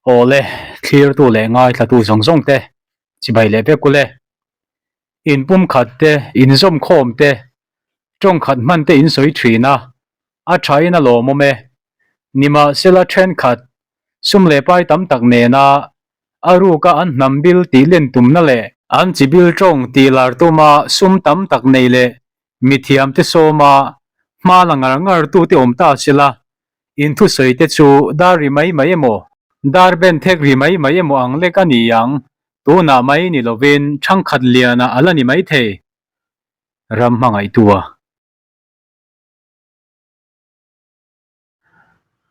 Awle, thlirtu leh ngaithlatu zawng zawng te chibai leh vek ule. In pumkhat te, in zawmkhawm te, tawngkhat hman te in sawi thin a, a thain a lawmawm e. Nimahsela thenkhat, sum leh pai tam tak nena a ruka an hnam bil tih len tumna leh an chi bil tawng tih lar tuma sum tam tak nei leh mithiam te sawma hma la ngar ngar tu te awm ta sela, in thusawi te chu dar ri mai mai emaw, dar ben thek ri mai mai emaw ang lek a ni ang, tunah mai ni lovin thangkhat lianah a la ni maithei. Ram hmangaihtua.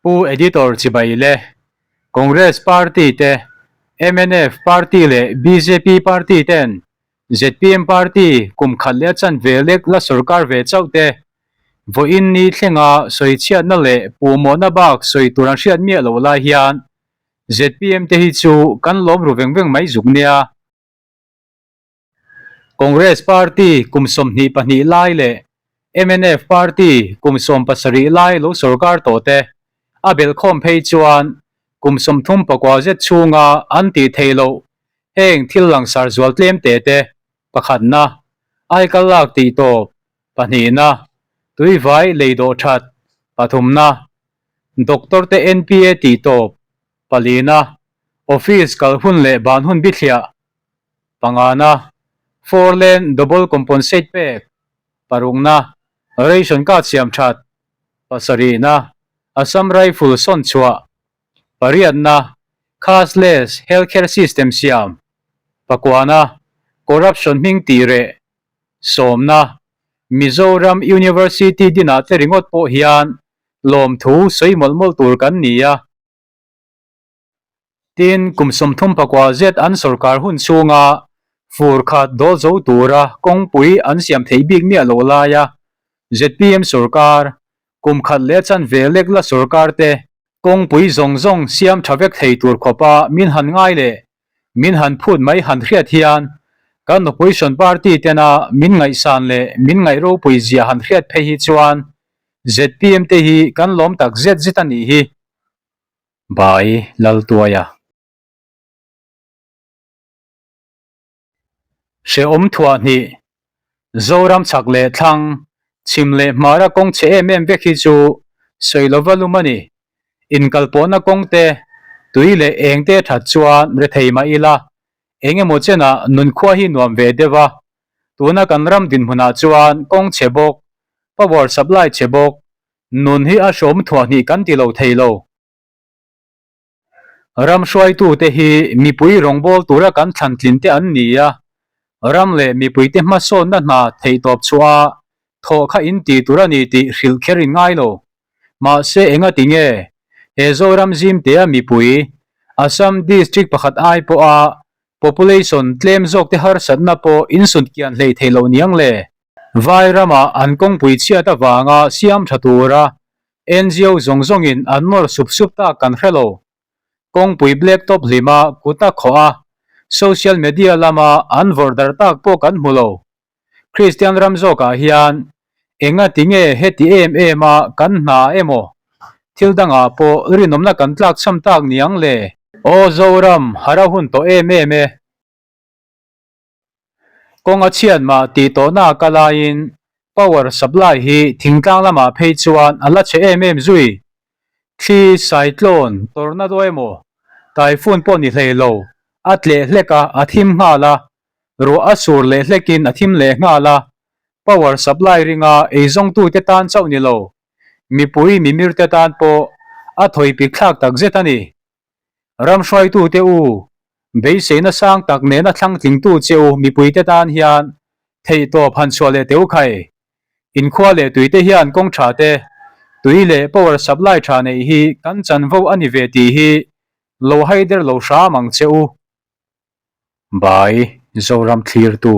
Pu Editor chibai le Congress Party te, mnf Party leh bjp Party ten zpm Party kum khat leh a chanve lek la sorkar ve chauh te vawiin ni thlenga sawichhiatna leh puhmawhna bak sawi tur an hriat miah loh lai hian zpm te hi chu kan lawm ru veng veng mai zuk nia. Congress Party kum 22 lai leh mnf Party kum 17 lai lo sorkar tawh te a belhkhawm phei chuan kum 34 zet chhunga an tih theih loh heng thil langsar zual tlem te te, pakhatna, aikal lak tih tawp, pahnihna, tuivai lei dawh that, pathumna, doctor te NPA tih tawp, palina, office kal hun leh ban hun bithliah. Pangana, Four lane double compensate pek, parukna, Ration card siam that, pasarihna, Assam Rifle sawn chhuah, pariatna, Cashless healthcare system siam, pakuana, Corruption hming tih reh, sawmna, Mizoram University dinah te ringawt pawh hian lawmthu sawi mawlh mawlh tur kan ni a. Tin, kum 34 zet an sorkar hun chhunga fur khat dawl zo tura kawngpui an siam theih bik miah loh laia zpm sorkar, kum khat leh chanve lek la sorkar te kawngpui zawng zawng siam tha vek thei tur khawpa min han ngai leh min han phut mai han hriat hian kan opposition party tena min ngaihsan leh min ngaih ropui zia han hriat phei hi chuan zpm te hi kan lawm tak zet zet a nih hi. Bai Laltuaia. Hrehawm thuah hnih, Zoram chhak leh thlang, chhim leh hmara kawng chhe em em vek hi chu sawi lova lum a ni. Inkalpawhna kawng te, tui leh eng te that chuan rethei mah ila, eng emaw chenah nunkhua hi nuam ve deuh a. Tuna kan ram dinhmunah chuan kawng chhe bawk, power supply chhe bawk, Nun hi a hrawm thuah hnih kan ti lo thei lo. Ram hruaitute hi mipui rawngbâwl tura kan thlan tlin te an ni a, ram leh mipuite hmasawnna hna theihtawp chhuah a thawh kha in ti tur a ni tih hrilh kher in ngai lo. Mahse engati nge he Zoram zimtea mipui, Assam district pakhat ai pawha population tlem zawkte harsatna pawh insunkian hlei thei lo niang le? Vai ramah an kawngpui chhiat avanga siam tha tura NGO zawng zawngin an nawr sup sup tak kan hre lo. Kawngpui black top hlima kut a khawh a, social media lama an vawrh darh tak pawh kan hmu lo. Kristian ram zawkah hian enga ti nge heti em em a kan hna emaw thil dangah pawh rinawmna kan tlakchham tak niang le? Aw Zoram, harh a hun tawh em em e. Kawng a chhiat mah tih tawhna ka laiin power supply hi thingtlang lamah phei chuan a la chhe em em zui. Thli, cyclone, tornado emaw typhoon pawh ni hlei lo, a tleh hlek a, a thim nghal a, ruah a sur leh hlekin a thim leh nghal a, power supply ringa eizawngtute tan chauh ni lo, mipui mimirte tan pawh a thawipik thlak takzet a ni. Ram hruaitute u, beiseina sang tak nena thlang tlingtu che u mipuite tan hian theihtawp han chhuah leh teu khai. Inkhua leh tuite hian kawng tha te, tui leh power supply tha neih hi kan chanvo a ni ve tih hi lo haider lo hram ang che u. Bai Zoram thlirtu.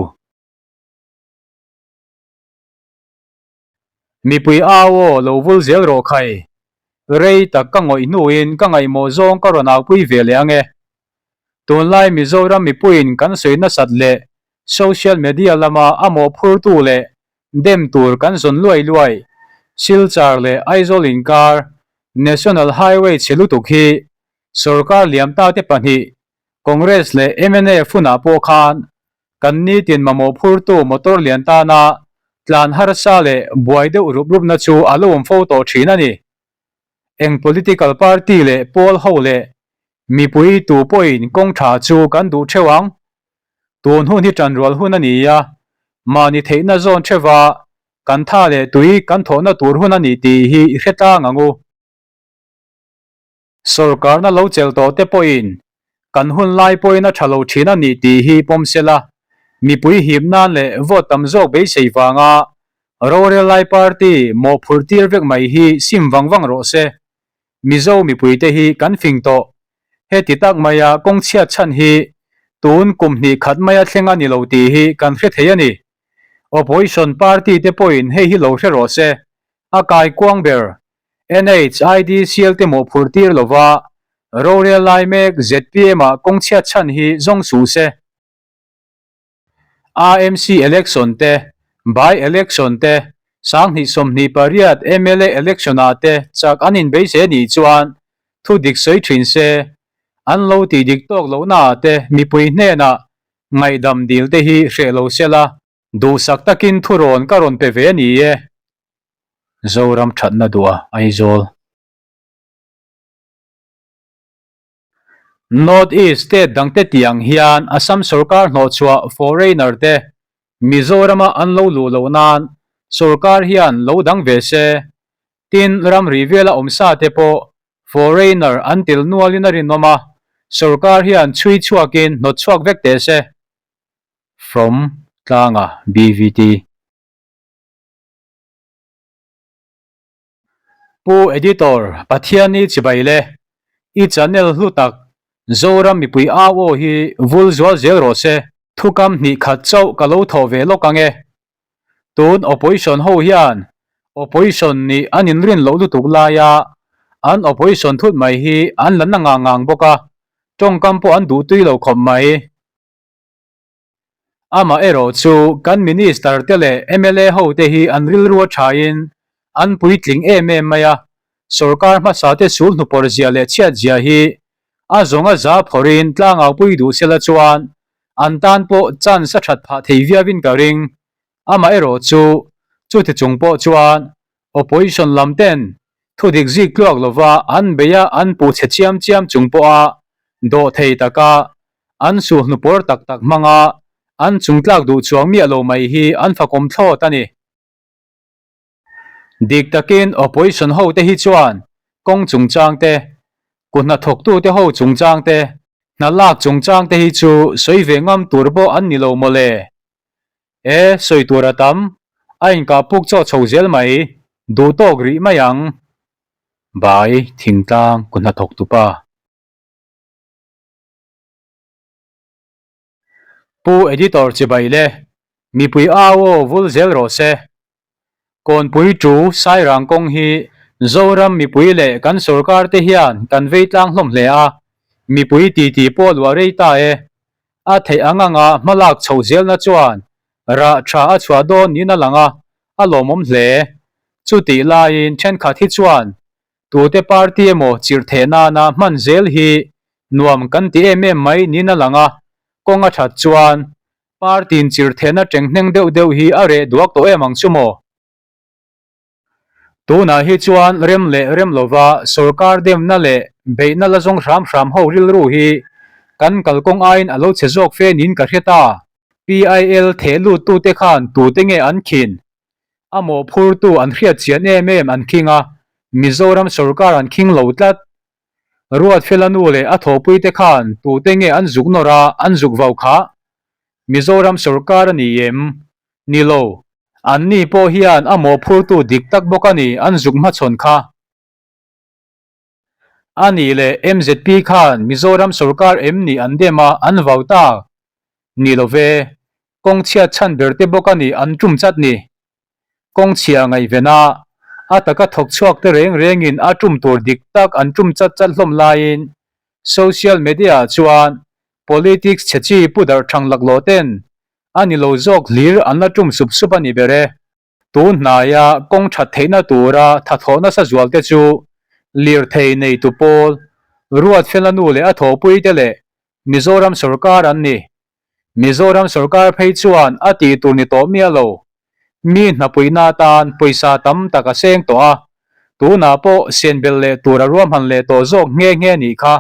Mipui au aw lo vul zel rawh khai. Rei tak ka ngawih hnuin ka ngaihmawh zawng ka rawn aupui ve leh ang e. Tunlai Mizoram mipuiin kan sawi nasat leh social media lama a mawhphurtu leh dem tur kan zawn luai luai Silchar leh Aizawl inkar National Highway chhe lutuk hi. Sorkar liam ta te pahnih, Congress leh mnf hunah pawh khan kan nitin mamawh phurtu motor lian tana tlan harsa leh buai deuh rup rupna chu a lo awm fo tawh thin a ni. Eng political party leh pawl ho leh mipui tu pawhin kawng tha chu kan duh theuh ang. Tun hun hi tanrual hun a ni a, mahni theihna zawn theuha kan tha leh tui kan thawhna tur hun a ni tih hi i hre tlang ang u. Sorkarna lo chelh tawh te pawhin kan hun lai pawhin a tha lo thin a ni tih hi pawm sela, mipui hip nan leh vote tam zawk beisei vanga rorel lai party mawhphurh tir vek mai hi sim vang vang rawh se. Mizo mipuite hi kan fing tawh. Heti tak maia kawng chhiat chhan hi tun kum hnih khat maia thleng a ni lo tih hi kan hre thei a ni. Opposition party te pawhin hei hi lo hre rawh se. A kaikuang ber NHIDCL te mawhphurh tir lova rorel lai mek zpm ah kawng chhiat chhan hi zawng suh se. AMC election te, by election te, 2028 mla election ah te chak an inbeise nih chuan thu dik sawi thin se, an lo tih dik tawk lohna ah te mipui hnenah ngaihdam dil te hi hreh lo sela. Duhsak takin thurawn ka rawn pe ve a ni e. Zoram thatna duh a Aizawl. North East state dangte tih ang hian Assam sorkar hnawhchhuah foreigner te Mizorama an lo luh loh nan sorkar hian lo dang ve se. Tin, ramri vela awm sa te pawh foreigner an tel nualin a rinawm a, sorkar hian chhui chhuakin hnawtchhuak vek teh se. From Tlanga BVT. Pu Editor, Pathiani chibai le. I channel hlu tak Zoram mipui au aw hi vul zual zel rawh se. Thukam hnih khat chauh ka lo thawh ve lawk ang e. Tun opposition ho hian opposition nih an inrin loh lutuk laia an opposition thut mai hi an la na ngang ngang bawk a, tawngkam pawh an duhtui lo khawp mai. Amaherawh chu kan Minister te leh mla ho te hi an rilru a thain an puitling em em mai a, sorkar hmasa te sul hnupawr zia leh chhiat zia hi a zawng a za phawrhin tlangau pui duh sela chuan an tan pawh chance a that phah thei viauin ka ring. Amaherawh chu chuti chung pawh chuan Opposition lam ten thudik zik tluak lova an beia an puh chhe chiam chiam chung pawha dawh thei taka an sulhnu pawr tak tak hmanga an chungtlak duh chuang miah lo mai hi an fakawm thlawt a ni. Dik takin opposition ho te hi chuan kawng chungchang te, kuhnathawktu te ho chungchang te, hna lak chungchang te hi chu sawi ve ngam tur pawh an ni lo mawle. E, sawi tur a tam, a inkah puk chaw chho zel mai, duh tawk rih mai ang. Bai, thingtlang, ku hnathawk tupa. Pu Editor chibai le, mipui au aw vul zel rawh se. Kawnpui tu Sairang kawng hi Zoram mipui leh kan sorkar te hian kan vei tlang hlawm hle a, mipui titi pawh luah rei ta e. A theih ang anga hmalak chhoh zelna chuan rah tha a chhuah dawn niin a lang a, a lawmawm hle. Chutih laiin thenkhat hi chuan tute party emaw chirh theh nana hman zel hi nuam kan ti em em mai niin a lang a, kawng a that chuan Party in chirhthehna tenghneng deuh deuh hi a reh duak tawh em ang chu maw? Tunah hi chuan rem leh rem lova sorkar demna leh beihna la zawng hram hram ho rilru hi kan kalkawng aiin a lo chhe zawk fe niin ka hre ta. PIL theh luttute khan tute nge an khin? A mawhphurtu an hriat chian em em an khing a, Mizoram sorkar an khing lo tlat. Ruatfela nu leh a thawhpuite khan tute nge an zuk nawr a, an zuk vau kha? Mizoram sorkar a ni em? Ni lo. Anni pawh hian a mawhphurtu dik tak bawk a ni an zuk hmachhawn kha. A nih leh MZP khan Mizoram sorkar em ni an dem a, an vau tak? Ni lo ve. Kawng chhiat chhan ber te bawk a ni an tum chat ni. Kawng chhia ngaihven a, a taka thawk chhuak te reng rengin a tum tur dik tak an tum chat chat hlawm laiin social media ah chuan politics chhe chi pu darh thang laklawh ten a ni lo zawk hlir an la tum sup sup a ni ber e. Tun hnaia kawng that theihna tura thathawh nasa zual te chu lirthei neitu pawl. Ruatfela nu leh a thawhpuite leh Mizoram sorkar an ni. Mizoram sorkar phei chuan a tih tur ni tawh miah lo. Mi hnapuihna atan pawisa tam tak a seng tawh a, tunah pawh sen belh leh tur a ruahman leh tawh zawk nghe nghe nih kha.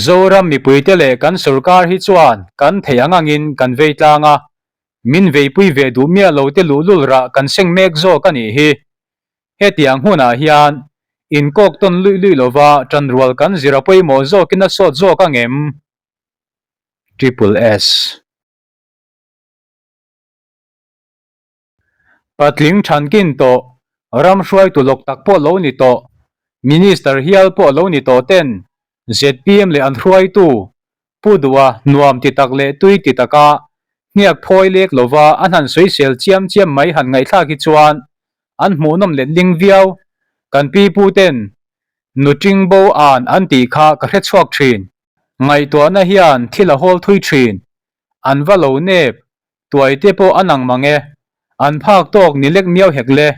Zoram mipuite leh kan sorkar hi chuan kan theih ang angin kan vei tlang a, min veipui ve duh miah lo te luhlul rah kan seng mek zawk a nih hi. Hetiang hunah hian inkawk tawn luih luih lova tanrual kan zir a pawimawh zawkin a sawt zawk ang em? Triple S. Patling thankin tawh, ram hruaitu lawk tak pawh lo ni tawh, Minister hial pawh lo ni tawh ten zpm leh an hruaitu Pu Duha nuam ti tak leh tui ti taka hniak phawi lek lova an han sawisel chiam chiam mai han ngaihthlak hi chuan an hmuhnawm letling viau. Kan pi pu ten Nu Ting Bo An an tih kha ka hre chhuak thin. Ngaihtuahna hian thil a hawl thui thin. An va lo nep Tuai te pawh an ang mang e. An phak tawk ni lek miau hek le.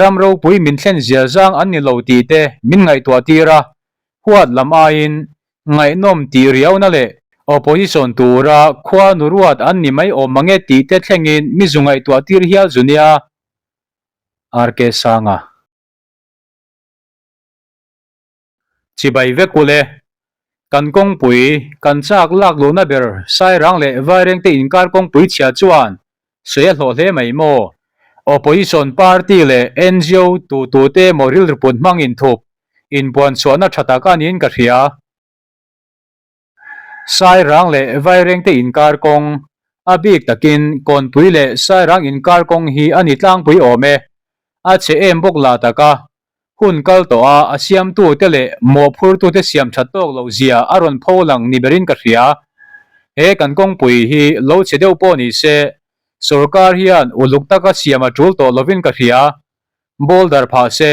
Ram ropui min thlen zia zang an ni lo tih te min ngaihtuah tir a. Huat lam aiin ngaihnawm tih riauna leh opposition tura khua nu ruat an ni mai awm mang e tih te thlengin mi zu ngaihtuah tir hial zu nia. RK Sanga. Chibai vek u le. Kan kawngpui, kan chak lak luhna ber Sairang leh Vairengte inkar kawngpui chhia chuan sawi a hlawh hle mai maw? Opposition party leh ngo tu tute maw rilru put hmang inthup, inpuanchhuahna tha tak a niin ka hria. Sairang leh Vairengte inkar kawng, a bik takin Kawnpui leh Sairang inkar kawng hi a ni tlangpui awm e. A chhe em bawk la taka hun kal tawh a, a siamtute leh mawhphurtute siam that tawk loh zia a rawn pho lang ni berin ka hria. He kan kawngpui hi lo chhe deuh pawh ni se, sorkar hian uluk taka siam a tul tawh lovin ka hria. Boulder phah se,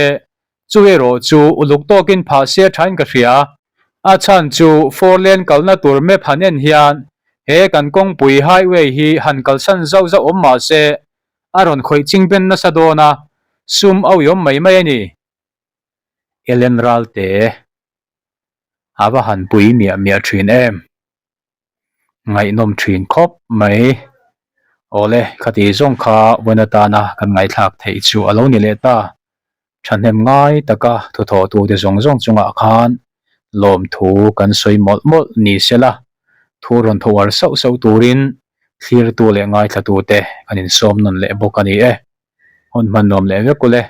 chu erawh chu uluk tawkin phah se thain ka hria. A chhan chu four lane kalna tur map han en hian he kan kawngpui highway hi han kalsan zauh zauh awm mah se, A rawn khawih ching ben nasa dawn a, sum a uiawm mai mai a ni. Ellen Ralte, A va han pui miah miah thin em? Ngaihnawm thin khawp mai. Awle, khati zawng kha vawiin atana kan ngaihthlak theih chu a lo ni leh ta. Thahnem ngai taka thuthawhtute zawng zawng chungah khan lawmthu kan sawi mawlh mawlh ni sela, thu rawn tho uar sauh sauh turin thlirtu leh ngaithlatute kan insawm nawn leh bawk a ni e. Hun hman nuam leh vek u le.